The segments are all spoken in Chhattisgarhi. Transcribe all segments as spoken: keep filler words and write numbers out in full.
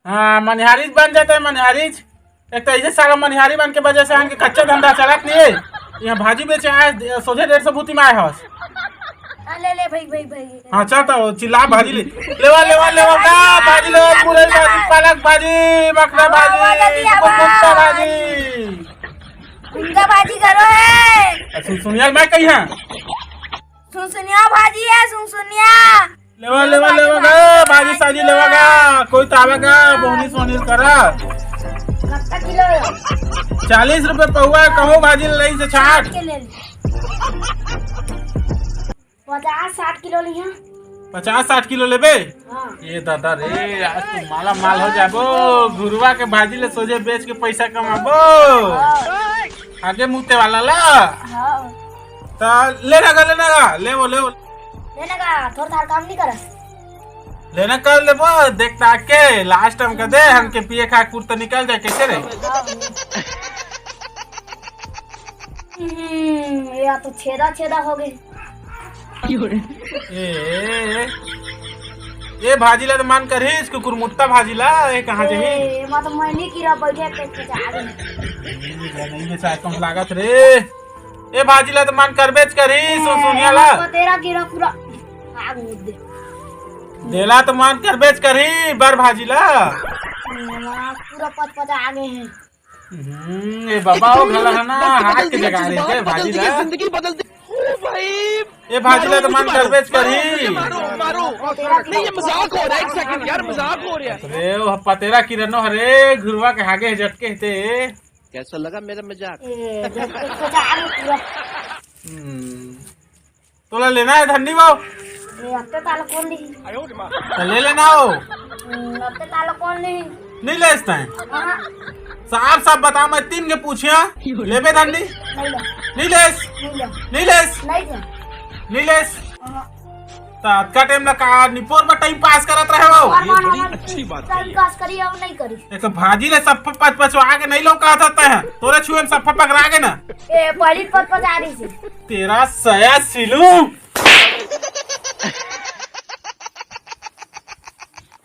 हाँ, मनिहारी बन जाता है, मनिहारी। एक तो ऐसे साला मनिहारी बन के वजह से हमके कच्चा धंधा चलत नहीं है। यहाँ भाजी बेचे आए, सोझे डेढ़ सौ भूती में आए हस। हाँ, ले ले भाई, भाई, भाई। हाँ, चल तो चिल्ला भाजी ले। लेवा, लेवा, लेवा का भाजी लेवा, मुरई भाजी, पालक भाजी, मखना भाजी, भाजी। भाजी। उनका भाजी करो है। सुन, सुनिया, मैं कही हाँ। सुन, सुनिया भाजी है, सुन, सुनिया। लेवा, लेवा, लेवा गा, भाजी साजी लेवा गा, कोई तो आवा गा, बोनी सोनी करा। कत्ता किलो है? चालीस रुपए पौवा, कहो भाजी ले से छाट। के ले ले। पचास साठ किलो लिहा। पचास साठ किलो लेबे? हाँ। ये दादा रे, आज तू माला माल हो जाबो। गुरुआ के भाजी ले सोझे बेच के पैसा कमाबो। हाँ। आगे मुते वाला ला। हाँ। तो लेना गा, लेना गा, लेवो, लेवो। लेना गा, थोड़ा थार काम नहीं करस। लेना कर लेबो, देख ताक के, लास्ट टाइम का दे, हमके पिए खा कुर्ता निकल जाए, कैसे रे? हम्म, या तो छेदा छेदा हो गई। ए, ए, ए, ए भाजी ला तो मन करही, इसको कुरमुत्ता भाजी ला, ये कहाँ जाही? ए, मैं तो मैं नहीं कीड़ा बैठे, पेट पे आ गई। नहीं बेचा, कम लागत रे। ए भाजी ला तो मन करबेच करही, सुन सुनिया ला। मैं तो तेरा कीड़ा पूरा आग मुद दे। देला तो मन करबेच करही, बर भाजी ला। पूरा पच पच आ गए हैं। हम्म, ए बाबा, ओ घला है ना, हाथ के जगह रे, ए भाजी ला। जिंदगी बदल दी। ओ भाई, ए भाजी ला तो मन करबेच करही। मारो, मारो। नहीं, ये मजाक हो रहा है, एक सेकंड यार, मजाक हो रहा है। अरे, ओ पतेरा किरनो हरे, घुरवा के हागे झटके हते। कैसा लगा मेरा मजाक? ए, झटके से जा रही पूरा। हम्म। तोला लेना है धन्नी बाबू? ए, अत्ते ताला कौन ली? तो ले लेना हो। हम्म, अत्ते ताला कौन ली? नहीं लेस तैं। हाँ। साफ साफ बता, मैं तीन के पूछिया, लेबे धन्नी? नहीं ले। नहीं लेस? नहीं ले। नहीं लेस? नहीं ले। नहीं लेस? हाँ। तो अतका टाइम ला का निपोर में टाइम पास करत रहे हो? और ये कौन बड़ी हमारे अच्छी बात टाइम कही है। पास करी और नहीं करी? एक तो भाजी ले सफ्फा पच पचवा के नहीं लौका सकते हैं, तोरे छुए में सफ्फा पकड़ा के ना। ए, पहली पच पचा रही थी। तेरा सया सिलू।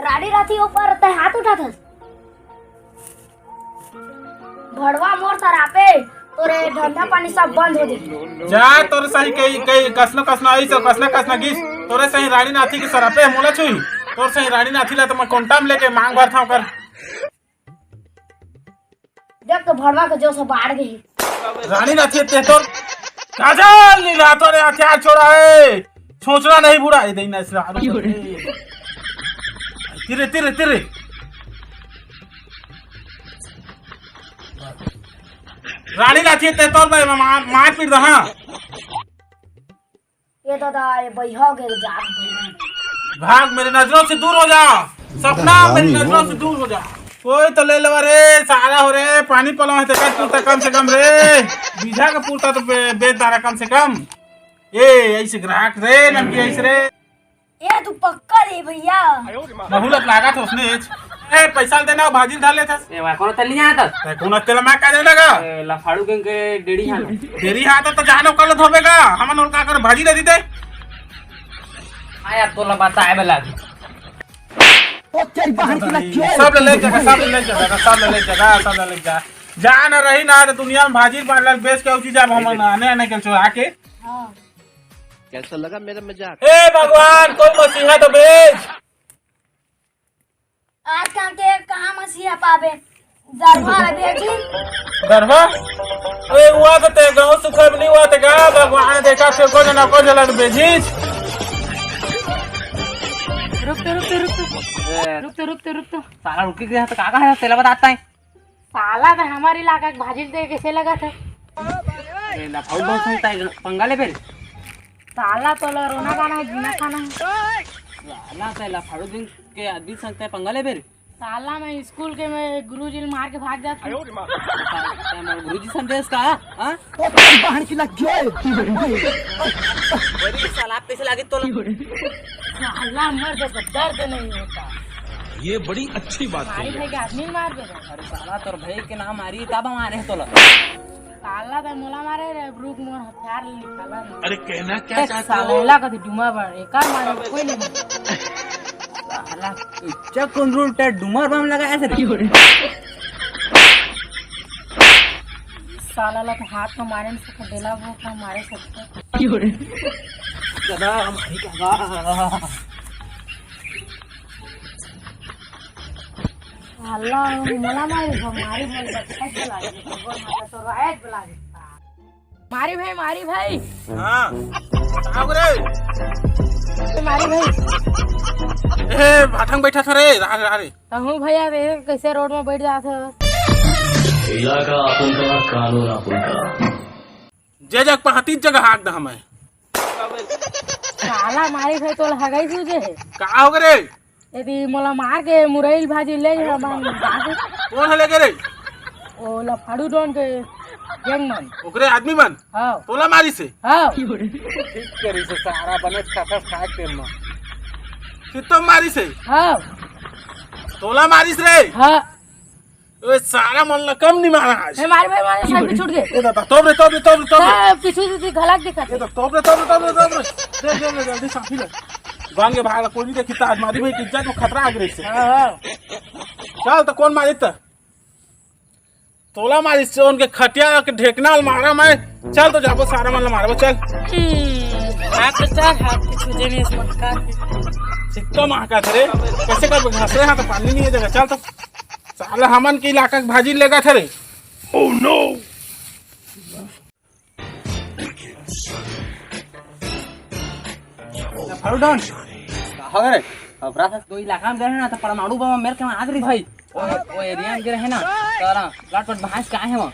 राड़ी राथी ऊपर ते हाथ उठा था। भड़वा मोर सरापे, तोरे धंधा पानी सब बंद हो जाए। जा, तोरे सही कई, कई कसनो कसनो आई सो, कसना कसना गिस, तोरे सही रानी नाथी के सरापे मोला छुई, तोर सही रानी नाथी ला तो मैं कोंटा में लेके मांग भर था कर। देख तो भड़वा के जो से बाढ़ गई। रानी नाथी ते तोर काजल नी रहा तोरे हथियार छोड़ा है, सोचना नहीं बूढ़ा, ए देना इस रात। तिरे, तिरे, तिरे। रानी लाठी ते तोर भाई मा-, मार पीट रहा। ये दादा, ये बैहा के जात भाग, मेरे नजरों से दूर हो जा। सपना, मेरी नजरों से दूर हो जा। कोई तो ले लेवा रे, सारा हो रे, पानी पलो है तो कट पूरता कम से कम रे। बीघा के पूरता तो बे-, बेच दारा कम से कम। ए, ऐसे ग्राहक रे, नमकी ऐसे रे। ए, तू पक्का रे भैया। बहुलत लागत हो उसने एज। ए, पैसा देना, भाजी धर लेथस। ए, भाई, कोनो तेल नहीं आया था? ए, कोनो तेल मैं का देना का? ए, लफाड़ू के, के डेढ़ी हाथ। डेढ़ी हाथ तो जानो कल धोबेगा। हमन और का कर भाजी दे दीते। आया तो लबाता है बेला। ओ तेरी बहन की लग गई। सब ले ले जगह, सब ले ले जगह, सब ले ले जगह, सब ले ले जा। जा ना रही ना तो दुनिया में भाजी पालक बेच के उठी जाब हमन आने आने के चुरा के। हाँ। कैसा लगा मेरा मजाक? ए भगवान, कोई मसीहा तो भेज। आजकल के कहाँ मसीहा पाबे? दरबार भेजी। दरबार? ए, हुआ तो ते गाँव सुखा भी नहीं हुआ ते गा, भगवान देखा से को जना को जलन भेजी। रुक तो, रुक तो, रुक तो। ए। रुक तो, रुक तो, रुक तो। साला रुक के गया तो का कहा है? तेला बताता है। साला तो हमारे इलाका के भाजी दे कैसे लगा था? ए, लफाऊ बहुत संगता है, पंगा ले बेर। साला तो ला रोना गाना है, जीना खाना है। साला तो लफाऊ दिन के आदमी संगता है, पंगा ले बेर। साला मैं स्कूल के मैं गुरुजी ने मार के भाग जाता हूँ। साला, मैं गुरुजी संदेश का, हाँ? ओ, तेरी बहन की लग गई। अरे साला, आप कैसे लागे तोला? साला मर जाता, दर्द नहीं होता। ये बड़ी अच्छी बात हमारी कही। भाई के आदमी मार दे रहे। अरे साला, तोर भाई के नाम मारी, तब हम आ रहे हैं तोला। साला त मोला मारे रे, रुक मोर हथियार निकाला ना। अरे कहना क्या देख चाहते साला, हो? एला कथी डुमा बर, एकर मारे कोई नहीं। साला, इच्छा कौन रूल टे डुमर बम लगाया से रे? साला ला तो हाथ में मारे नहीं सकते, बेला वो का मारे सकते। दादा, हमारी दादा। साला, मोला मारी, हमारी बोल बच्चा के लागे, बोल माता तो रायत बुला देता। मारी भाई, मारी भाई। हाँ। का हो रे? मारी भाई। ए, भाठंग बैठा था रे, रा, रा, रे। तहूँ भैया, देख कैसे रोड में बैठ जात हस। इलाका अपन का, कानून अपन का। जे जग पहाती जगह हाक दा हमें। साला मारी भाई, तोला हगई सूझे हे। का हो रे? यदि मोला मार के मुरैल भाजी ले जा, बन जाके। कौन है लेके रे? ओ लफाड़ू डॉन के गैंग मन। ओकरे आदमी मन? हाँ। तोला मारी से? हाँ। ठीक करी से, सारा बने खासा खा के तेल में। सित्तो मारी से? हाँ। तोला मारिस रे? हाँ। ओए, सारा मन ला कम नहीं मारा आज। ए, मार भाई, मार, साइड पे छूट गए। ए दादा, तोप रे, तोप रे, तोप रे, तोप रे। हाँ, पीछू से घलक दिखा। ए तो तोप रे, तोप रे, तोप रे, तोप रे। दे, दे, दे, जल्दी साफी ले। गांगे भाग ला, कोई नहीं देखी, ताज मारी भाई की इज्जत में खतरा आ गई से। हाँ, हाँ। चल, तो कौन मारी त? तोला मारी से उनके खटिया के ढेकना ल मारा मैं। चल, तो जाबो, सारा मन ल मारबो, चल। हम्म, हाथ तो चल, हाथ के छूजे नहीं इस मक्का। सिक्का महका थे रे। कैसे कर घसरे हाथ पानी नहीं है जगह, चल तो। साला हमन के इलाका के भाजी लेगा थे रे। Oh no! फाड़ू डॉन। का हो रे? अपराध है। तो इलाका में गए हैं ना, तो परमाणु बम मेरे के वहाँ आ गई भाई। ओ, ओ एरिया में गए हैं ना, तो ना, लटपट भैंस का है वहाँ।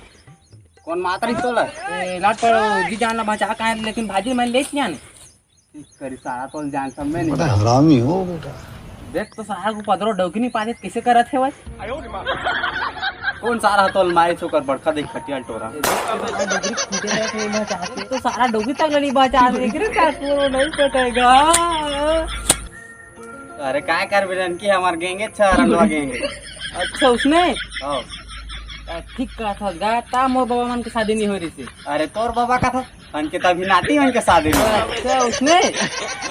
कौन माता रही तोला? ए, लटपट जी जान ला बचा का है, लेकिन भाजी मैं ले किया ने। ठीक करी सारा तोल जान सब में नहीं। बड़ा हरामी हो बेटा। देख तो सारा को पदरो डौकी नहीं पाते, कैसे करत है भाई? कौन सारा तोल मारे छोकर बड़का देख खटियाल टोरा। ए, देख तो सारा डोगरी खुदे रहे थे, मैं चाहते तो सारा डोगरी तक नहीं बचा, देख रे क्या तू नहीं पटेगा। अरे काय कर बिरन की हमार गैंगे छ रंगवा गैंगे। अच्छा उसने? हाँ। आ, ठीक कहा था गा, ता मोर बाबा मन के शादी नहीं हो रही थी। अरे तोर बाबा का था? उनके तभी नाती उनके शादी में। अच्छा, उसने?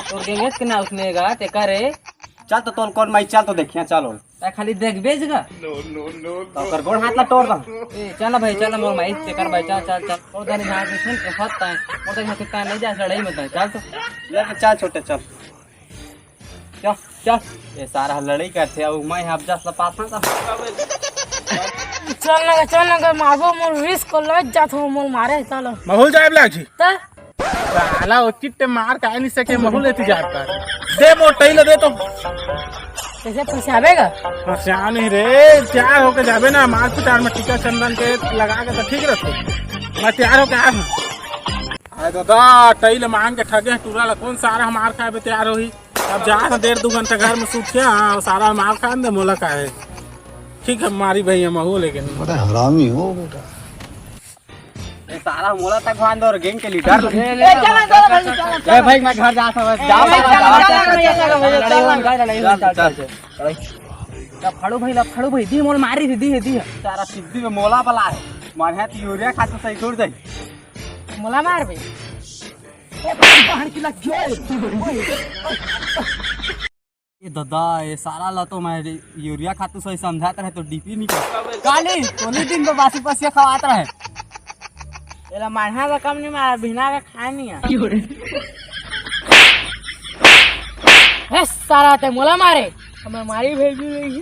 तोर गैंगेस के ना उसने गा, ते करे। चल तो तोल कौन माई, चल तो देखिया, चलो। ता खाली देख बेच गा। तो ओकर गोड़ हाथ ला तोड़ दा। ए, चल भाई, चल मोर माई, ते कर भाई, चल, चल, चल। और दानी हाथ में सुन के फट ताए। और दानी हाथ में ताए नहीं जा, लड़ाई मत ताए, चल तो। ले तो चल छोटे, चल। चल, चल। ये सारा लड़ाई करथे, अउ मैं अब जस ल पास ना। चल ना, चल ना, मारबो, मोर रिस्क को लग जात हो, मोर मारे, चलो। महू ल जाए ला जी। त? साला, ओ चिट्टे मार काहे नहीं सके, महू ल लेती जात का। दे मोर टई ल दे तो। कैसे फंसावेगा? फंसा नहीं रे, तैयार होके जाबे ना, मार पिटार में टीका चंदन के लगा के तो ठीक रहते। मैं तैयार होके आया हूँ। अरे दादा, टई ल मांग के ठगे टूरा ल, कौन सारा मार खाए बे तैयार होही? अब जा ना, डेढ़ दू घंटा घर में सूतिया, हाँ, सारा मार खान दे, मोला का है। ठीक है, मारी भैया महू, लेकिन बड़ा हरामी हो बेटा। ए, सारा मोला तक भान दो, गैंग के लीडर। ए, चला, चला, भाई, चला, ए, भाई, मैं घर जात हूँ, बस, ए, जाओ, ए, जाओ, चला, जाओ, चला, चला, चला, चला, चला, चला, चला, चला, चला, चला, चला। लफड़ू भाई, लफड़ू भाई, दी मोल मारी थी, दी है, दी है। सारा सिद्धि में मोला बला है, मन है तो यूरिया खाद तो सही छोड़ दे। मोला मार बे। ए दादा, ये सारा ला तो मैं यूरिया खातू सही समझात रहे तो डीपी निकल। काली, तोनी दिन में बासी पसिया खवात रहे। एला मारहा का कम नहीं मारा, बिना का खाए नहीं आ। हे सारा ते मोला मारे, हमें मारी भेज दी।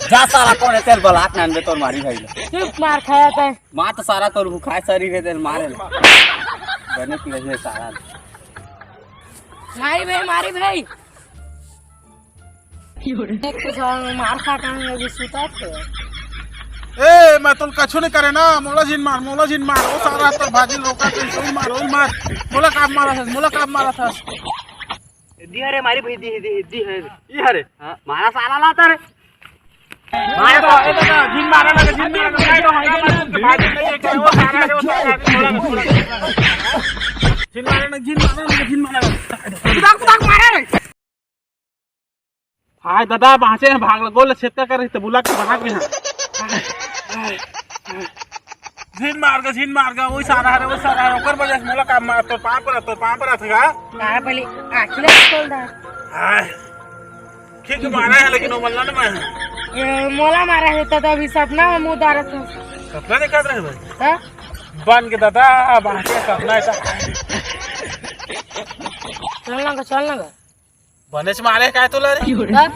जा सारा, कौन है तेल बलात नान दे तोर मारी भाई। चुप मार खाया ते। मार तो सारा तोर भुखाए शरीर है, तेल मारे ले। बने की वजह सारा। मारी भाई, मारी भाई। एक तो साला मार खा के आने लगी, सुता थे। ए, मैं तोल कछु नहीं करे ना, मोला जिन मार, मोला जिन मार, वो सारा तो भाजी लोका के सही मार, वही मार। मोला काप मारा था, मोला काप मारा था। दी हरे मारी भाई, दी, दी, दी है। ई हरे। हाँ, मारा साला लाता रे। मारा तो, ए दादा, जिन मारा ना, जिन मारा ना, भाई तो हमारा भाजी नहीं है क्या? वो सारा रे, वो सारा रे, थोड़ा, थोड़ा। जिन मारा ना, जिन मारा ना, जिन मारा ना। कुदाक, कुदाक मारा रे। हाय दादा, बाँचे हैं, भाग लो, गोल छेद का कर रही तो बुला के भाग गए हैं। झिन मार गा, झिन मार गा, वही सारा हरे, वही सारा हरे, ओकर वजह से मोला काम मार, तोर पाँव पर, तोर पाँव पर आथे का? का बोली, आँखी ला खोल दा। हाय, ठीक मारा है, लेकिन वो मल्ला ना मैं। ए, मोला मारा है, तो, तो अभी सपना में मुँह डारत हूँ। सपना देखत रहे भाई? हाँ? बन के दादा, अब आके सपना ऐसा। चल ना गा, चल ना गा। बनेच मारे काय तोला रे? का?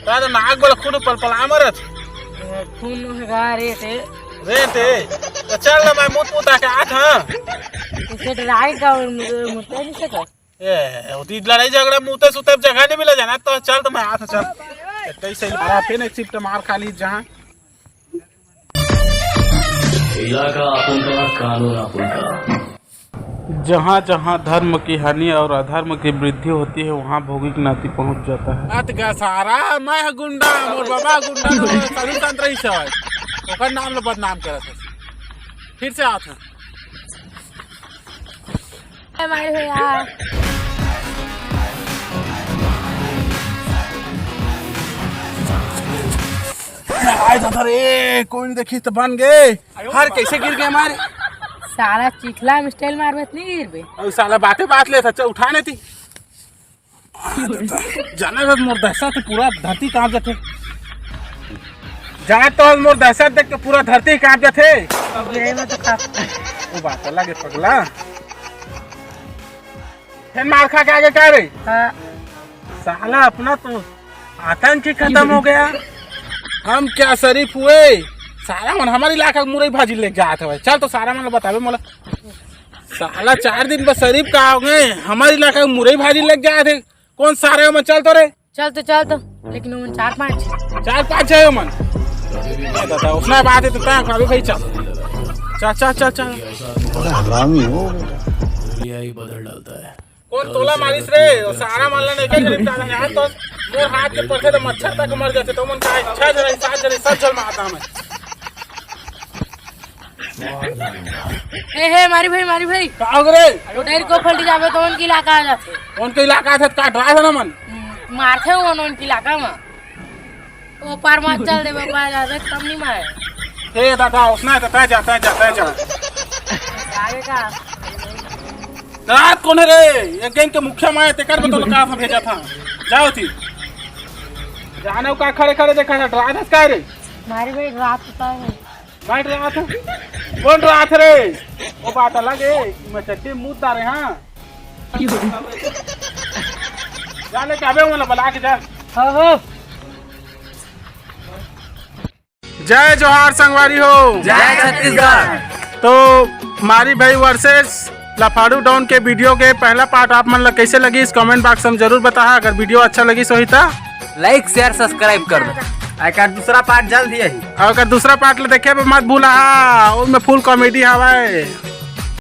का तो नाक बला खून पलपला मरत। ए, खून गा रे ते। रे ते। तो चल ना, मैं मुत मुता के आत हाँ। इसे डराए का और मुझे मुते नहीं सका। ए, होती लड़ाई झगड़ा मुते सुते जगह नहीं मिला जाना, तो चल तो मैं आत हाँ, चल। कैसे ही मारा, फिर एक शिफ्ट मार खा ली जहाँ। इलाका आप उनका, कानून आप उनका। जहाँ जहाँ धर्म की हानि और अधर्म की वृद्धि होती है, वहाँ भोगी की नाती पहुँच जाता है। अत का सारा मैं गुंडा, मोर बाबा गुंडा, मोर साधु संत रही सवाल। ओकर नाम ला बदनाम करत है। फिर से आत है। ए मारे भैया। आय दादा रे, कोई नहीं देखी तो बन गए। हर कैसे गिर गए मारे? साला चिखला में स्टाइल मारबे त नहीं गिरबे। अउ साला बाते बात ले था, चल उठा नहीं थी। जाना था मोर दहशत से पूरा धरती कांप जाते। जाना तो मोर दहशत देख के पूरा धरती कांप जाते। अब गिरे में तो खा। वो बात अलग है पगला। फिर मार खा के आगे का रे? हाँ। साला अपना तो आतंक ही खत्म हो गया। हम क्या शरीफ हुए? सारा मन हमारे इलाका के मुरई भाजी लेके जात हवे। चल तो सारा मन ला बतावे मोला। साला चार दिन बस शरीफ का हो गए, हमारे इलाका के मुरई भाजी लेके जात है। कौन सारे मन? चल तो रे। चल तो, चल तो, लेकिन उमन चार पाँच। चार पाँच है उमन। ए दादा, उसना बात है तो तय खावे भाई, चल। चल, चल, चल, चल। बड़ा हरामी हो बेटा। दुनिया ही बदल डालता है। कौन तोला मारिस रे? वो सारा मारला नहीं क्या करीब दादा यार तो मोर हाथ के पड़थे तो मच्छर तक मर जाते तो मन का छह जने, सात जने, सब जल मारता मैं। ए हे, मारी भाई, मारी भाई। का हो रे? वो डेर को फलटी जाबे तो उनकी इलाका आ जाते। उनके इलाका आथे का डरा है ना मन? हम्म, मारथे वो उनकी इलाका में। वो पार मत चल दे बाबा, ज्यादा कम नहीं मारे। ए दादा, उसना है तो तय जा, तय जा, तय जा। आगे का? रात कौन है रे? ये गैंग के मुखिया माए, तेकर बतल का था भेजा था। जाओ थी। जाने का खड़े खड़े देखा था, डरा दस का रे? मारी भाई, रात होता है। बैठ रहा था। कौन रहा था रे? वो बात अलग है, मैं चड्डी मूत डारे हाँ। जा लेके आवे वाला बला के जा। हाँ, हाँ। जय जोहार संगवारी हो। जय छत्तीसगढ़। तो मारी भाई वर्सेस लफाड़ू डॉन के वीडियो के पहला पार्ट आप मन ला कैसे लगिस, कमेंट बॉक्स में जरूर बताहा। अगर वीडियो अच्छा लगिस होही ता लाइक, शेयर, सब्सक्राइब कर दो। एकर दूसरा पार्ट जल्द ही आही। और अगर दूसरा पार्ट ला देखे बर मत भूला, ओमे फुल कॉमेडी हवय।